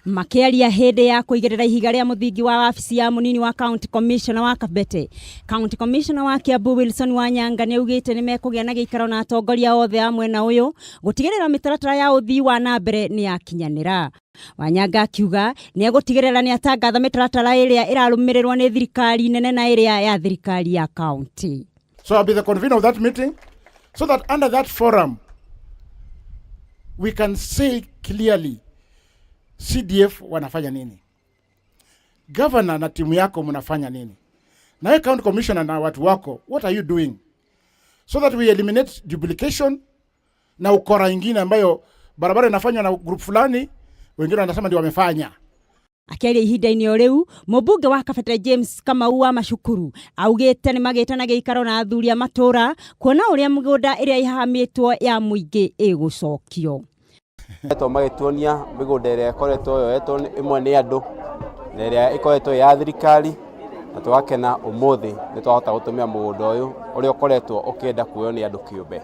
Makĩaria hĩndĩ ya kũigĩrĩra ihiga rĩa mũthingi wa wabici ya mũnini wa county commissioner wa Kabete, county commissioner wa Kiambu Wilson Wanyanga nĩ augĩte nĩ mekũgĩa na gĩikaro na atongoria othe a mwena ũyũ gũtigĩrĩra mĩtaratara ya ũthii wa na mbere nĩ yakinyanĩra. Wanyanga akiuga nĩ egũtigĩrĩra nĩ atangatha mĩtaratara ĩrĩa ĩrarũmĩrĩrwo nĩ thirikari nene na ĩrĩa ya thirikari ya county. So I'll be the convener of that meeting so that under that forum we can say clearly CDF wanafanya nini, governor na timu yako mnafanya nini, na wewe county commissioner na watu wako, what are you doing, so that we eliminate duplication na ukora ingine ambayo barabara inafanywa na group fulani, wengine wanasema ndio wamefanya. Akĩaria ihinda-inĩ o rĩu, mũmbunge wa Kabete James Kamau wa Macukuru augĩte nĩ magĩte na gĩikaro na athuri a matũũra kuona ũrĩa mĩgũnda ĩrĩa ĩhahamĩtwo ya mũingĩ ĩgũcokio. Koretwo magĩtuonia mĩgũnda ĩrĩa ĩkoretwo yoetwo ĩmwe nĩ andũ na ĩrĩa ĩkoretwo ĩ ya thirikari, na tũgakena ũmũthĩ nĩ twahota gũtũmĩra mũgũnda ũyũ ũrĩa ũkoretwo ũkĩenda kuoywo nĩ andũ kĩũmbe,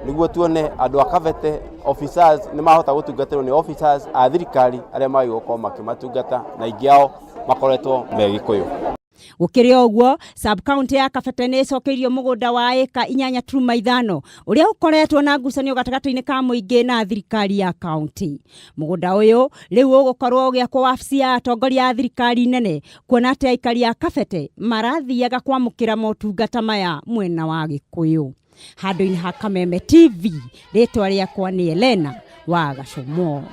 nĩguo tuone andũ a Kabete officers nĩ mahota gũtungatĩrwo nĩ officers a thirikari arĩa magĩrĩirwo gũkorwo makĩmatungata, na aingĩ ao makoretwo me Gĩkũyũ. Gũkĩrĩ o ũguo, sub county ya Kabete nĩ ĩcokeirio mũgũnda wa ĩka 8.5 ũrĩa ũkoretwo na ngucanio gatagatĩ-inĩ ka mũingĩ na thirikari ya county. Mũgũnda ũyũ rĩu ũgũkorwo ũgĩakwo wabici ya atongoria a thirikari nene, kuona atĩ aikari a Kabete marathiaga kwamũkĩra motungata maya mwena wa Gĩkũyũ. Handũ-inĩ ha Kameme TV, rĩtwa rĩakwa nĩ Elena wa Gacomo.